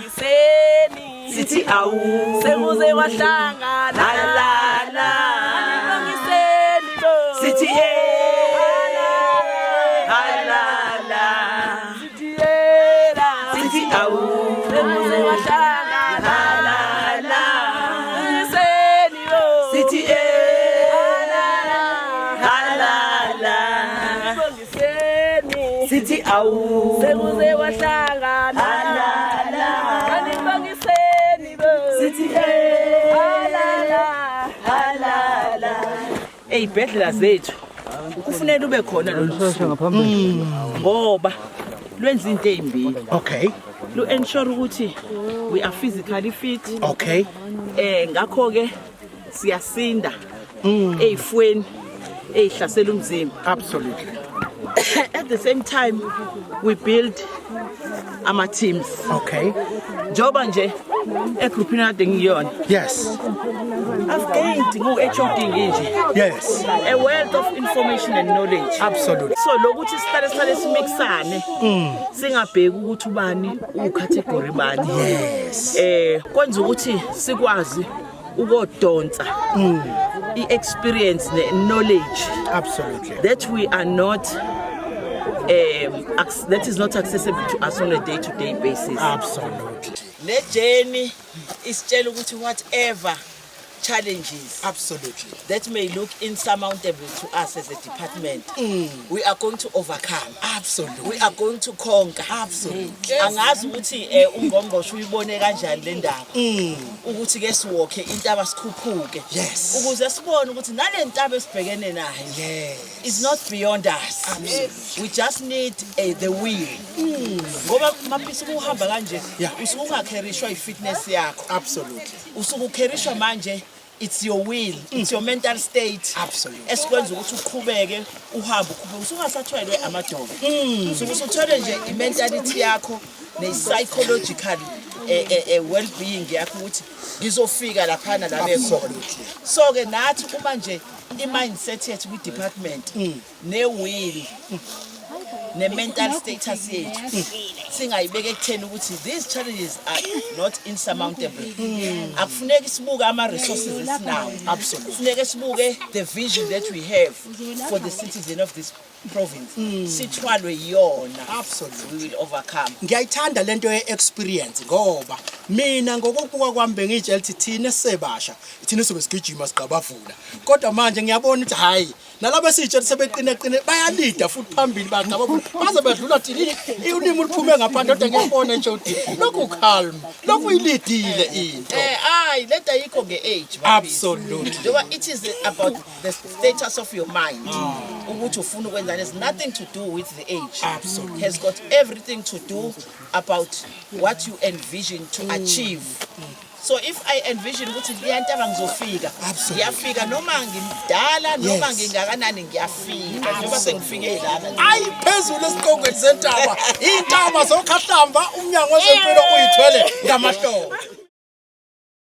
Anibongiseni. Sithi awu. Sekuze kwahlangana. Halala. Anibongiseni bo. Sithi eh. Halala. Sithi yela. Sithi awu. Sekuze kwahlangana. Halala. Anibongiseni bo. Sithi eh. Halala. Anibongiseni. Sithi awu. Sekuze kwahlangana. Halala. Anibongiseni bo. Sithi eh. Halala. Halala. Eyibhedlela zethu kufuneka ube khona lolu suku ngoba lwenza into ezimbili. Lu ensure ukuthi we are physically fit. Ngakho ke siyasinda ezifweni ezihlasela umzimba. At the same time we build ama teams. Njoba nje egroupini kade ngiyona. I've gained ngu HOD nginje a wealth of information and knowledge. So lokuthi sihlale simixane, singabheki ukuthi ubani ucategory bani. Kwenza ukuthi sikwazi ukodonsa i-experience ne-knowledge that we are not that is not accessible to us on a day-to-day basis. Le journey isitshela ukuthi whatever challenges that may look insurmountable to us as a department, we are going to overcome. We are going to conquer. Angazi ukuthi ungqongqoshe uyibone kanjani le ndaba. Ukuthi ke siwokhe intaba sikhuphuke. Ukuze sibone ukuthi nale ntaba esibhekene nayo is not beyond us. We just need the will. Ngoba maphisi ukuhamba kanje usuke ungacarryishwa i-fitness yakho. Usuke ucarryishwa manje, it's your will, it's your mental state. Esikwenza ukuthi uqhubeke uhambe ukhuphuke, usungasathwelwe amadolo. Usuke usuthwele nje i-mentality yakho ne-psychological well-being yakho ukuthi ngizofika laphana la bekhona. So ke nathi uma nje i-mindset yethu kwi-department ne-will ne-mental status yethu singayibeka ekutheni ukuthi these challenges are not insurmountable. Akufuneki sibuke ama-resources esinawo. Kufuneke sibuke the vision that we have for the citizen of this province. Sithwalwe yona. We will overcome. Ngiyayithanda lento ye-experience ngoba mina ngokubuka kwami bengitshela ukuthi thina esebasha thina sobe sigijima sigqabavula, kodwa manje ngiyabona ukuthi hayi, nalabo esiyitshela sebeqine qine bayalida futhi phambili bagqabavula baze bedlula thina, ulimi luphume ngaphandle, kodwa ngiyabona nje ukuthi lokhu calm, lokhu uyilidile into. Ayi, lento ayikho nge-age. Njengoba it is about the status of your mind ukuthi ufuna ukwenzani, has nothing to do with the age. Has got everything to do about what you envision to achieve. So if I envision ukuthi liyantaba ngizofika, ngiyafika, noma ngimdala noma ngingakanani, ngiyafika njengoba sengifike lana. Ayi, phezulu esiqongweni sentaba, iy'ntaba zokhahlamba, umnyango wezempilo uyithwele ngamahlombe.